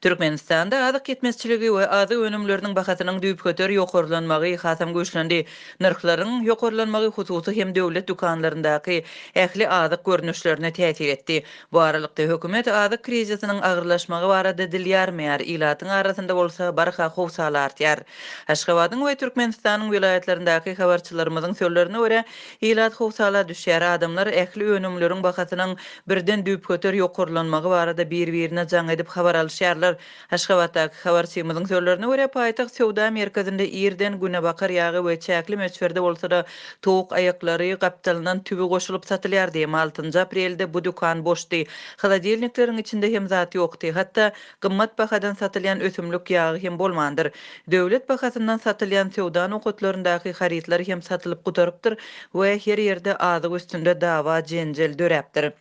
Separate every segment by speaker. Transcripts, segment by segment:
Speaker 1: Türkmenistanda azyk ýetmezçiligi we azyk önümleriniň bahasynyň düýpgöter ýokarlanmagy hasam güýçlendi. Nyrhlaryň ýokarlanmagy hususy hem döwlet dükanlaryndaky ähli azyk görnüşlerine täsir etdi. Bu aralykda, hökümet azyk krizisiniň agyrlaşmagy barada dil ýarmaýar, ilatyň arasynda bolsa barha howsala artýar. Aşgabadyň we Türkmenistanyň welaýatlaryndaky habarçylarymyzyň sözlerine görä, ilat howsala düşýär, adamlar ähli önümleriň bahasynyň birden düýpgöter ýokarlanmagy barada bir-birine jaň edip habar alyşýarlar. Aşgabatdaky habarçymyzyň sözlerine görä, paýtagt söwda merkezinde irden günebakar ýagy we çäkli möçberde bolsa-da, towuk aýaklary gapdalyndan tüwi goşulyp satylýardy. Emma altynjy aprelde bu dükan boşdy. Holodilnikleriň içinde hem zat ýokdy. Hatda Gymmat bahadan satylýan ösümlik ýagy hem bolmandyr. Döwlet bahasyndan satylýan söwda nokatlaryndaky harytlar hem satylyp gutarypdyr we her ýerde azyk üstünde dawa-jenjel döräpdir.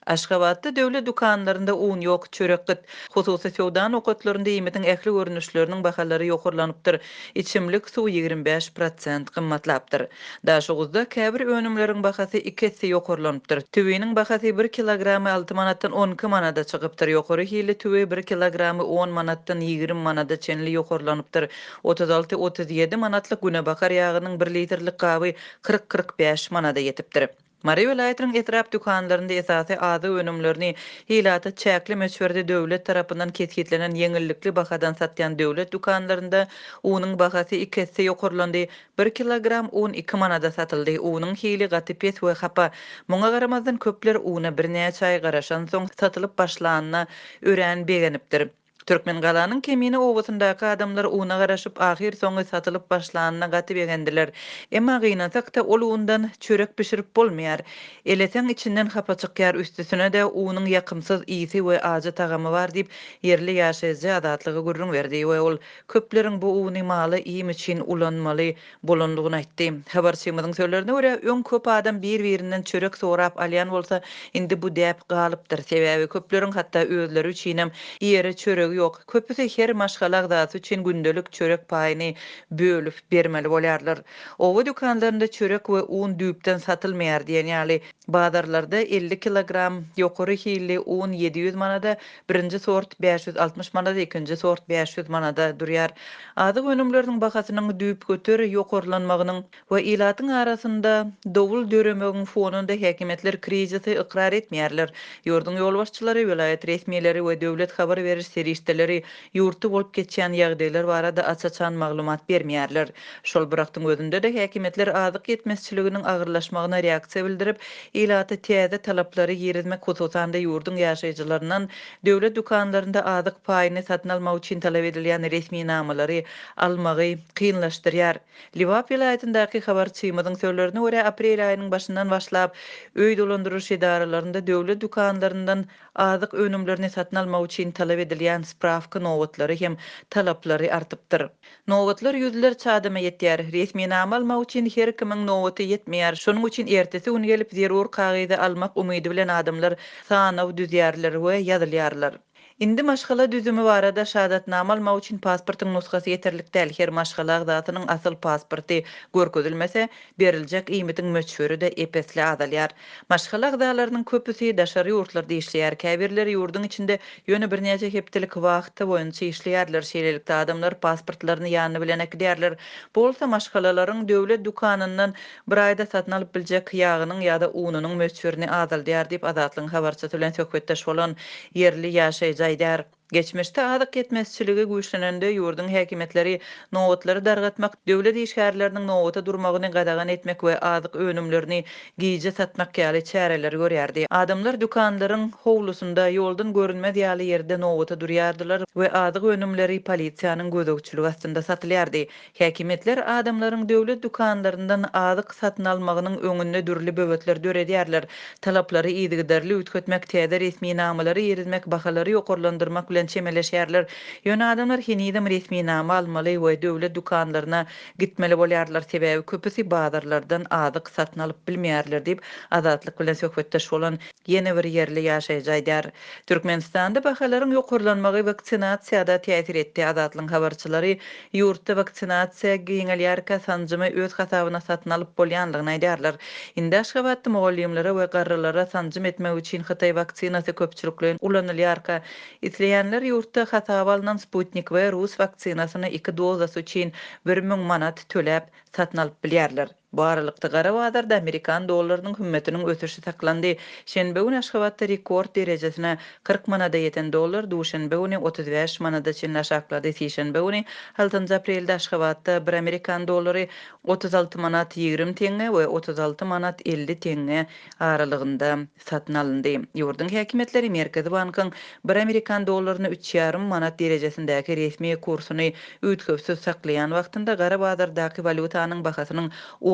Speaker 1: Aşgabatda döwlet dükanlarynda un ýok, çörek gyt. Hususy söwda nokatlarynda iýmitiň ähli görnüşleriniň bahalary ýokarlanypdyr. Içimlik suw 25 prosent gymmatlapdyr. Daşoguzda käbir önümleriň bahasy iki esse ýokarlanypdyr. Tüwiniň bahasy bir kilogramy alty manatdan 12 manada çykypdyr. Ýokary hilli tüwi bir kilogramy on manatdan 20 manada çenli ýokarlanypdyr. 36, 37 manatlyk günebakar ýagynyň bir litrlik gaby kyrk-kyrk bäş manada ýetipdir. Mary welaýatynyň etrap dükanlarynda esasy azyk önümlerini ilata çäkli möçberde döwlet tarapyndan kesgitlenen ýeňillikli bahadan satýan döwlet dükanlarynda unuň bahasy iki esse ýokarlandy. Bir kilogram un iki manada satyldy. Unuň hili gaty pes we hapa. Muňa garamazdan, köpler una birnäçe aý garaşansoň satylyp başlanyna örän begenipdir. Türkmengalanyň Kemine obasyndaky adamlar una garaşyp, ahyrsoňy satylyp başlanyna gaty begendiler. Emma gynansak-da, ol undan çörek bişirip bolmaýar. Eleseň içinden hapa çykýar, üstesine-de unuň ýakymsyz ysy we ajy tagamy bar diýip, ýerli ýaşaýjy Azatlyga gürrüň berdi we ol Köpleriň bu uny mala iým üçin ulanmaly bolandygyny aýtdy. Habarçymyzyň sözlerine görä, öň köp adam bir-birinden çörek sorap alýan bolsa, indi bu däp galypdyr. Sebäbi köpleriň hatda özleri üçinem iýere çöregi ýok. Köpüsi her maşgala agzasy üçin gündelik çörek paýyny bölüp bermeli bolýarlar. Oba dükanlarynda çörek we un düýpden satylmaýar diýen ýaly. Bazarlarda 50 kilogram ýokary hilli un 700 manada, Birinji sort 560 manada, ikinji sort 500 manada durýar. Azyk önümleriniň bahasynyň düýpgöter ýokarlanmagynyň we ilatyň arasynda dowul döremegiň fonunda häkimiýetler krizisi ykrar etmeýärler. Ýurduň ýolbaşçylary, welaýat resmileri we döwlet habar beriş serişdeleri ýurtda bolup geçýän ýagdaýlar barada aç-açan maglumat bermeýärler. Şol bir wagtyň özünde-de häkimiýetler azyk ýetmezçiliginiň agyrlaşmagyna reaksiýa bildirip, ilata täze talaplary girizmek, hususan-da ýurduň ýaşaýjylaryndan döwlet dükanlarynda azyk paýyny satyn almak üçin talap edilýän resminamalary almagy kynlaşdyrýar. Lebap welaýatyndaky habarçymyzyň sözlerine görä, aprel aýynyň başyndan başlap, öý dolandyryş edaralarynda döwlet dükanlaryndan Azyk önümlerini satyn almak üçin talap edilýän sprawka nobatlary hem talaplary artypdyr. Nobatlar ýüzlerçe adama ýetýär. Resminama almak üçin her kimiň nobaty ýetmeýär. Şonuň üçin ertesi gün gelip zerur kagyzy almak umydy bilen adamlar sanaw düzýärler we ýazylýarlar. Indi maşgala düzümi barada şahadatnama almak üçin pasportyň nusgasy ýeterlik däl. Her maşgala agzasynyň asyl pasporty görkezilmese, beriljek iýmitiň möçberi-de ep-esli azalýar. Maşgala agzalarynyň köpüsi daşary ýurtlarda işleýär, käbirleri ýurduň içinde ýöne birnäçe hepdelik wahta boýunça işleýärler. Şeýlelikde, adamlar pasportlaryny ýany bilen äkidýärler. Bu bolsa maşgalalaryň döwlet dükanyndan bir aýda satyn alyp biljek ýagynyň ýa-da ununyň möçberini azaldýar diýip, Azatlygyň habarçysy bilen söhbetdeş bolan ýerli ýaşaýjy aýdýar. Geçmişde azyk ýetmezçiligi güýçlenende ýurduň häkimiýetleri nobatlary dargatmak, döwlet işgärleriniň nobata durmagyny gadagan etmek we azyk önümlerini gije satmak ýaly çäreleri görýärdi. Adamlar dükanlaryň howlusynda, ýoldan görünmez ýaly ýerde nobata durýardylar we azyk önümleri polisiýanyň gözegçiligi astynda satylýardy. Häkimiýetler adamlaryň döwlet dükanlaryndan azyk satyn almagynyň öňünde dürli böwetler döredýärler. Talaplary yzygiderli üýtgetmek, täze resminamalary girizmek, bahalary ýokarlandyrmak bilen çemeleşýärler. Ýöne adamlar henizem resminama almaly we döwlet dükanlaryna gitmeli bolýarlar, sebäbi köpüsi bazarlardan azyk satyn alyp bilmeýärler diýip, Azatlyk bilen söhbetdeş bolan Ýene bir ýerli ýaşaýjy aýdýar. Türkmenistanda bahalaryň ýokarlanmagy waksinasiýa-da täsir etdi. Azatlygyň habarçylary ýurtda waksinasiýa giňelýärkä sanjymy öz hasabyna satyn alyp bolýanlygyny aýdýarlar. Indi Aşgabatda mugallymlara we garrylara sanjym etmek üçin hytaý waksinasy köpçülikleýin ulanylýarka, isleýänler. Isleýänler ýurtda hasaba alnan Sputnik V rus waksinasyny iki dozasy üçin 1000 manat töläp, satyn alyp bilýärler. Bu aralykda, gara bazarda amerikan dollarynyň hümmetiniň ösüşi saklandy. Şenbe güni Aşgabatda rekord derejesine, 40 manada ýeten dollar duşenbe güni 35 manada çenli aşaklady. Sişenbe güni, altynjy aprelde Aşgabatda bir amerikan dollary 36 manat 20 teňňe we 36 manat 50 teňňe aralygynda satyn alyndy. Ýurduň häkimiýetleri Merkezi bankyň bir amerikan dollaryny üç ýarym manat derejesindäki resmi kursuny üýtgewsiz saklaýan wagtynda gara bazardaky walýutanyň bahasynyň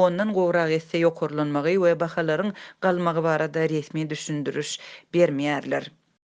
Speaker 1: ondan gowrak esse ýokarlanmagy we bahalaryň galmagy barada resmi düşündiriş bermeýärler.